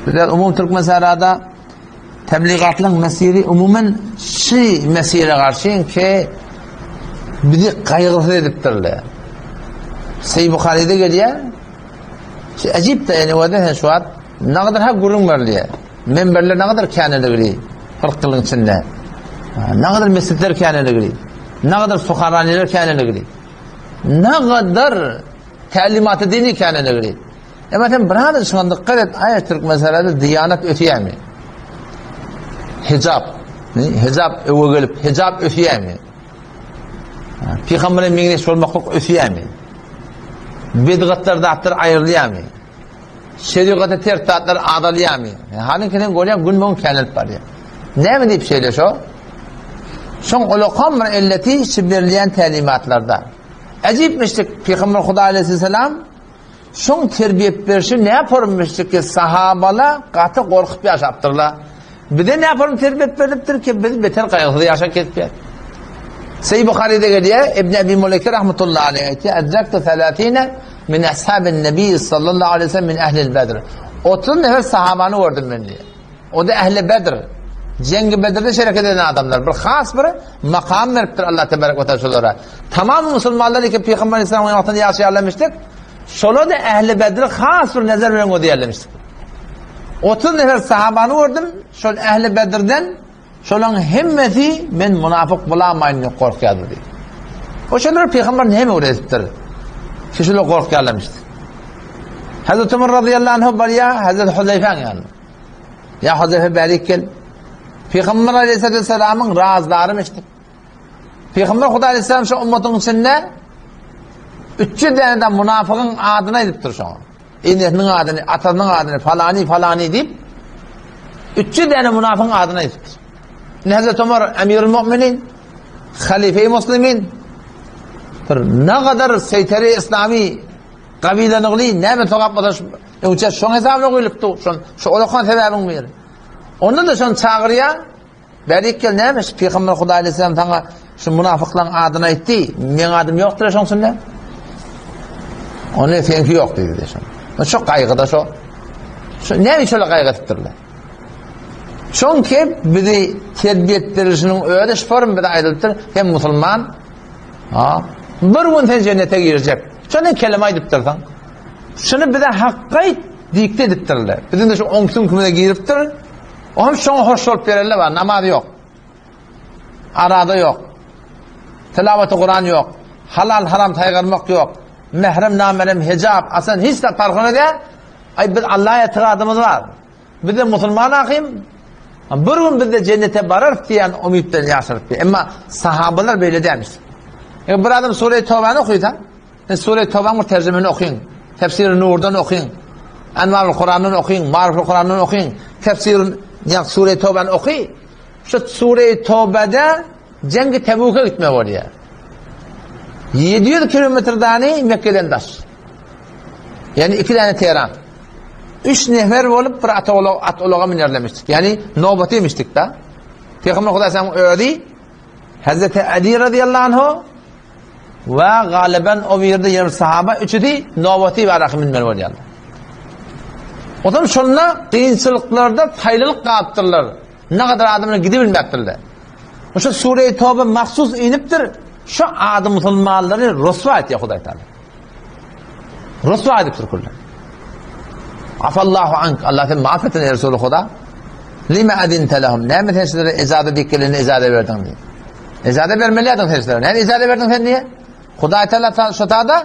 Bizler umum Türkmen Sahrada tebligatlaryň mesiri umuman şu mesire garşy ki bizi gaýgysyz edipdirler. Sahih Buhari'de gelýär. Şu ajip de ýene wada sen şu wagt nagadyr ha gürrüň berilýär. Menberler nagadyr käneligini 40 ýylyň içinde. Nagadyr mesjitler käneligini, nagadyr suharaniler käneligini. Nagadyr tälimaty dini käneligini. Emma sen biraz şuňa dykgat et, aý türkmen sarada diýanat ösýärmi? Hijab. Hijab öwe gelip, hijab ösýärmi? Pygambere meňzeş bolmaklyk ösýärmi? Bidgatlar zatlar aýrylýarmy? Şerigata ters zatlar azalýarmy? Halyň sen görýän gün bugün känelip barýar. Näme diýip şeýle şo? Şoň ulakam bir elleti şu berilýän tälimatlarda. Äjipmişdik Pygamber Hudaý aleyhisselam Şoň terbiýe berşi näpormyşdy ki, sahabala gaty gorkup ýaşapdyrlar. Bize näporm terbiýe berlipdir ki, biz beter gaýgysyz ýaşap ketýäs. Sahih Buharyda gelýär, Ibn Abi Muleyke rahmetullahi aleyh aýtýar, Edrektu salatina min ashabin nebi sallallahu aleyhi ve sellem min ehlil Bedr. 30 nefer sahabany gördüm men diýär. O da ehli Bedr. Jengi Bedrde şereket eden adamlar. Bir has bir makam beripdir Allah tebarek ve teala şolara. Tamam musulmanlar iki Peygamber Aleyhisselam'ın wagtynda ýaşaýarlarmyşdyk. Şola da ehli Bedri has bir nezer bilen gözýärlermişdik. 30 nefer sahabany gördüm. Şol ehli Bedrden şolaň hemmesi men munafyk bolamaýyn diýip gorkýardy diýip. O şolar Peygamber näme öwredipdir? Ki şolar gorkýarlarmyşdyk. Hazreti Ömer radıyallahu anh barýar, Hazreti Huzeyfäň ýanyna. Ýa Huzeýfe bärik gel. Pygamber aleyhisselamyň razdary meşdik. Pygamber Hudaý aleyhisselam şu ummatyň içinde 300 däne de münafygyň adyny aýdypdyr şoňa. Enesiniň adyny, atasynyň adyny, falany, falany diýip 300 däne münafygyň adyny aýdypdyr. Indi Hazreti Ömer Emirül Mu'minin, Halife-i Muslimin bir ne kadar seýteri İslami gabilanygyny näme sogap bolsa Öňçe şoň hesabyna guýlupdy, şon şu olakan sebäbiň biri. Onda-da şony çagyrýar. Bärik gel näme şu Pygamber Hudaý aleyhisselam saňa şu munafyklaryň adyny aýtdy. Meň adym ýokdur şoň içinde. Ony seňki ýok diýdi şon. Şo gaýgyda şo. Şo näme şöyle gaýgy etipdirler. Çünki bizi terbiýe etdirişiniň özi şu form bize aýdylypdyr. Sen musulman. Ha? Bir gün sen jennete girjek. Şonda kelime aýdypdyrsyň. Şuny bize hakgaýt dikte edipdirler. Biziň de şu oň süňkümize giripdir. O hem şoňa hoş bolup berelle bar. Namaz ýok. Arada ýok. Tilawaty Kuran ýok. Halal haram saýgarmak ýok. Mährem namerem hijab asan hiç zat parhyny däl. Aý biz Allaha etigadymyz bar. Biz de musulman ahym. Bir gün biz de cennete bararys diýen umyt bilen ýaşaryp. Emma sahabalar beýle dälmiş. Eger bir adam sure Tawbany okysa, Siz Sure Tawbaň bir terjimesini okyň. Tefsiri Nurdan okyň. Enwarul Kurandan okyň, Mariful Kurandan okyň. Tefsir ýa Sure Tawbany oky. Şu Sure Tawbada Jengi Tebuka gitme bolýar. 700 kilometr dany Mekke'den daş. Yani iki tane Teheran. Üç nefer bolup bir at ulaga, at ulaga minerlemişdik. Yani nobaty yemişdik da. Peygamber Hudaý sallam özi Hazreti Ali radıyallahu anhu We galyban o ýerde ýene bir sahaba üçüsi nobaty baraky münmeli bolýarlar. Otam şonda kynçylyklarda saýlanyp galypdyrlar. Ne kadar adamlar gidibilmepdirler. Şu sure-i Toba mahsus inipdir. Şu ady musulmanlary rüswa etýär Hudaý Taala. Rüswa edipdir kullar. Afallahu ank. Allah sen maaf etsin ey Resulü Huda. Lima adinte lehum. Näme sen şulary ejaza dikkelini ejaza berdiň diýip. Ejaza bermeli ýadyň sen şulary. Näme ejaza berdiň sen diýe? Hudaý Taala şu tada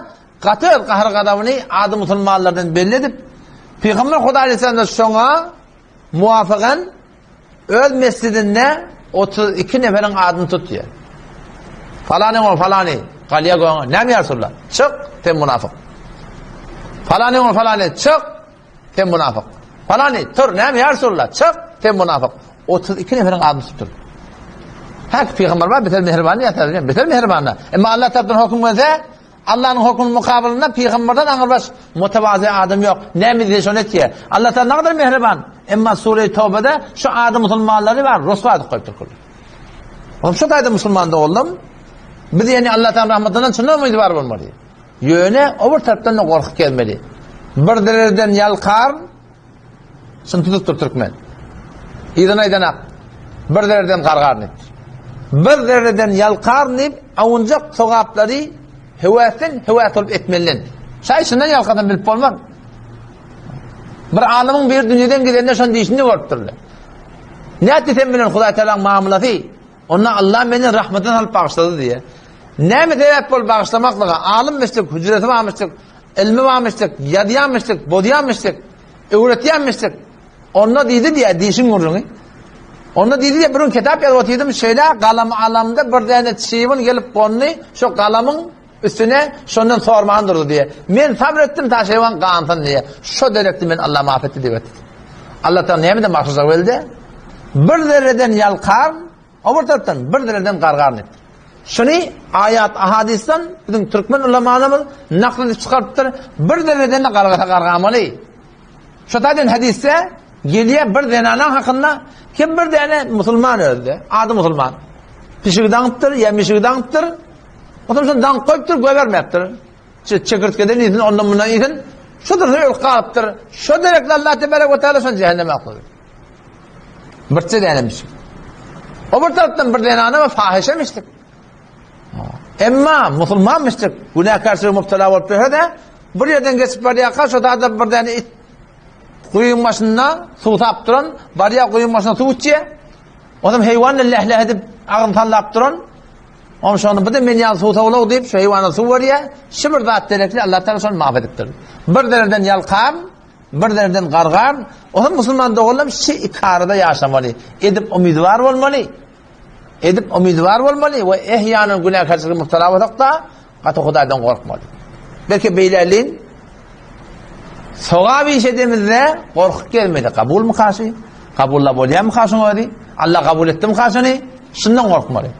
gaty öz gahar gazabyny ady musulmanlardan belli edip, Pygamber Hudaý Aleyhisselam şoňa muwafygan öz mesjidinde 32 neferiň adyny tutýar. Falany ol falany galýa goňa. Näme ýa Resulullah? Çyk, sen munafyk. Falany ol falany çyk, Sen munafyk. Falany, tur, näme ýa Resulullah? Çyk, sen munafyk. 32 neferiň adyny tutupdyr. Hak pygamber bar, beter mähriban ýa sen, beter mähriban. Emma Allah tarapdan höküm gelse, Allah'ın hökmüniň mukabylynda pygamberden aňyrbaş mutawazi adam ýok. Näme diýse şony etýär. Allah taala nägadar mähriban. Emma sure Tawbada şu ady musulmanlary bar, ryswa edip goýupdyr. Onuň şu taýda musulman doldum. Biz ýani Allah taala rahmetinden çyn umydy bar bolmaly. Ýöne o bir tarapdan-da gorkup gezmeli. Bir dereden ýalkar. Şuny tutup türkmen. Yzyny aýdanak. Bir zerreden gargar diýipdir. Bir zerreden ýalkar diýip, awunjak sogaplary höwesden höwes bolup etmelinden. Şaý şundan ýalkadan bilip bolmaz. Bir alymyň bir dünýeden gidende şony diýşini görüpdirler. Nätdi sen bilen Hudaý Tealanyň mamlasy? Onda Allah meni rahmetine salyp bagyşlady diýýär. Näme sebäp bolup bagyşlamaklyga? Alym müşrik, hüjresi bar müşrik, ilmi bar müşrik, ýazýan müşrik, bozýan müşrik, öwretýän müşrik. Onda diýdi diýýär, diýşiň gürrüňi. Onda diýdi diýýär, bir gün kitap ýazyp otyrdym, şeýle galam alamda bir däne çybyn gelip gondy, şo galamyň üstüne şondan sorman durdy diýýär. Men sabr etdim, ta şeýwan gansyn diýýär. Şo derekde men Allah maaf etdi diýip etdi. Allah taala nämeden bagşlajak welde? Bir zerreden ýalkar, o bir tarapdan bir zerreden gargar diýipdir. Şuny aýat, ahadysdan biziň türkmen ulamalarymyz nakl edip çykarypdyr. Bir zerreden de gargasa gargamaly. Şo taýdan hadysda gelýär bir zenanaň hakynda kim bir däne musulman özde, ady musulman. Pişigi daňypdyr, ýa mişigi daňypdyr. Otam şony daňyp goýupdyr, goýbermepdir. Çekirtgeden iýsin, ondan mundan iýsin. Şu dursa ölüp galypdyr. Şo derekli Allah tebarek we taala şony cehenneme oklady. Birçe däne mişik. O bir tarapdan bir zenana we fahişe mişlik. Emma musulman mişlik günäkärçilige mübtela bolup ýörse-de, bir ýerden geçip barýarka şo da bir däne it guýyň başynda suwsap duran, barýar guýyň başynda suw içýär. Onam heýwan leh-leh edip agzyny sallap duran. Onuň şony bu-da men ýaly suwsawlaw diýip, şu heýwana suw berýär. Şu bir zat derekli Allah Taala şony maaf edipdir. Bir zerreden ýalkan, bir zerreden gargan, onuň musulman doganlarym şu iki arada ýaşamaly. Edip umydwar bolmaly. Edip umydwar bolmaly we ehýanan günäkärçilige mübtela bolsak-da, gaty Hudaýdan gorkmaly. Belki beýlälin sogap iş edemizde gorkup gezmeli. Kabulmyka şu? Kabulla bolýarmyka şuň özi? Allah kabul etdimika şuny? Şundan gorkmaly.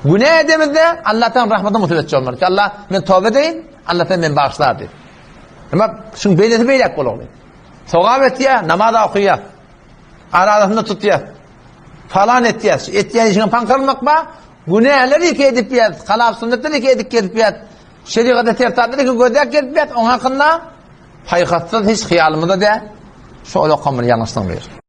Günä edemizde Allahdan rahmete musibetçi bolmaly. Ki Allah men toba edeýin, Allah sen meni bagyşlar diýip. Emma şuň beýlesi beýläk bolagly. Sogap etýär, namaz okaýar. Arasynda tutýar. Falan etýär. Etýän işiňe paňkyrmak ba, günäleri iki edip ýer, halap sünnetleri iki edip gezip ýer. Şerigatda tertipleri iki gözläp gezip ýer. Oň hakynda paýhassyz hiç hyýalymyzda däl. Şu olakamyny ýalňyşlygyň bir.